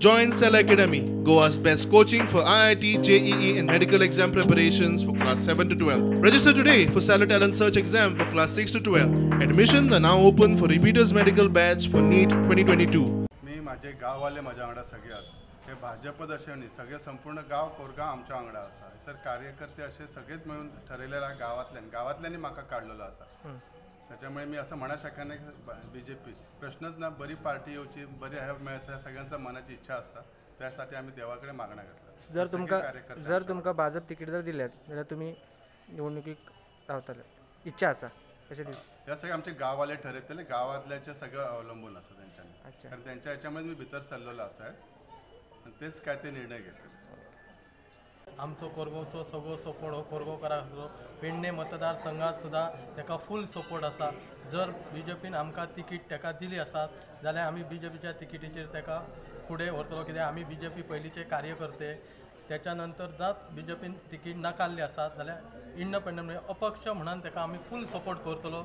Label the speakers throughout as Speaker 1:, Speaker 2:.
Speaker 1: Join Cell Academy, Goa's best coaching for IIT, JEE, and medical exam preparations for class 7 to 12. Register today for Cellar Talent Search exam for class 6 to 12. Admissions are now open for repeaters medical batch for NEET 2022.
Speaker 2: मी माझे गांववाले म्हज्या वांगडा सगळे आहात. हे भाजपच अशें न्ही, सगळे संपूर्ण गांव कोरगांव आमच्या वांगडा आसा. सर कार्यकर्ते अशे सगळेच मेळून ठरयलेले आहा गांवांतल्यान, गांवांतल्यांनी म्हाका काडलेलो आसा. त्याच्यामुळे मी असं म्हणू शकना की बीजेपी प्रश्नच ना. बरी पार्टी येवची, बरी हे मेळचे, सगळ्यांचा मनाची इच्छा असता. त्यासाठी आम्ही देवाकडे मागणं घातलं.
Speaker 3: जर
Speaker 2: सगळे
Speaker 3: तुमकां
Speaker 2: कार्यकर्ते
Speaker 3: जर तुमकां भाजप तिकीट जर दिल्यात जाल्यार तुमी निवडणुकीक रावतले, इच्छा आसा अशें दिसता?
Speaker 2: ह्या सगळे आमचे गांववाले ठरयतले, गांवांतल्याचे सगळं अवलंबून आसा तेंच्यांनी. कारण त्यांच्या ह्याच्यामध्ये मी भितर सरलेलो आसा आनी तेच काय ते निर्णय घेतले.
Speaker 4: आमचो कोरगांवचो सगळो सपोर्ट हो कोरगांवकाराक आसलो. पेडणे मतदारसंघात सुद्दां ताका फूल सपोर्ट आसा. जर बीजेपीन आमकां तिकीट ताका दिली आसात जाल्यार आमी बीजेपीच्या तिकेटीचेर ताका फुडें व्हरतलो, कित्याक आमी बीजेपी पयलींचे कार्यकर्ते. त्याच्या नंतर जर बीजेपीन तिकीट नाकारली आसात जाल्यार इंडिपेंडंट म्हणजे अपक्ष म्हणून ताका आमी फूल सपोर्ट करतलो.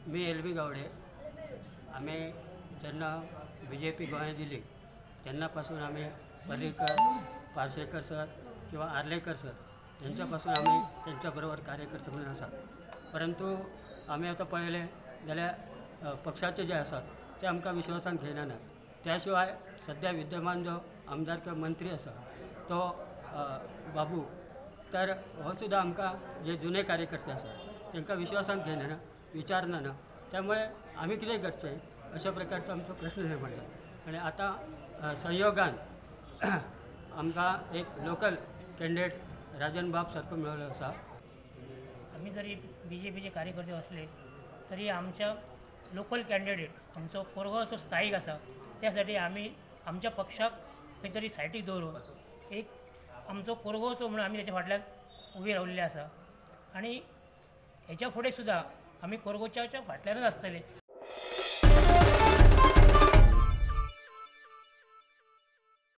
Speaker 5: मी एल बी गावडे. आमी जेन्ना बीजेपी गोंयांत दिली तेन्ना पासून आमी पर्रीकर, पार्सेकर सर किंवा आर्लेकर सर यांच्यापासून आमी त्यांच्या बरोबर कार्यकर्ते म्हणून आसा. परंतु आमी आतां पळयलें जाल्यार पक्षाचे जे आसात ते आमकां विश्वासान घेयना. त्या शिवाय सद्या विद्यमान जो आमदार किंवा मंत्री आसा तो बाबू, तर हो सुद्दां आमकां जे जुने कार्यकर्ते आसा तांकां विश्वासान घेयना, विचारना ना. त्यामुळे आमी कितें करचें अशा प्रकारचो आमचो प्रश्न निर्माण जाला. आनी आतां संयोगान आमकां एक लोकल कॅन्डिडेट राजन बाब सारको मेळ्ळो आसा.
Speaker 6: आमी जरी बीजेपीचे कार्यकर्ते असले तरी आमच्या लोकल कॅन्डिडेट आमचो कोरगांवचो स्थायीक आसा. त्यासाठी आमी आमच्या पक्षाक खंय तरी सायडीक दवरून एक आमचो कोरगांवचो म्हणून आमी तेच्या फाटल्यान उबे रावल्ले आसा आनी हेच्या फुडें सुद्दां आमी कोरगांवच्या फाटल्यानच आसतले.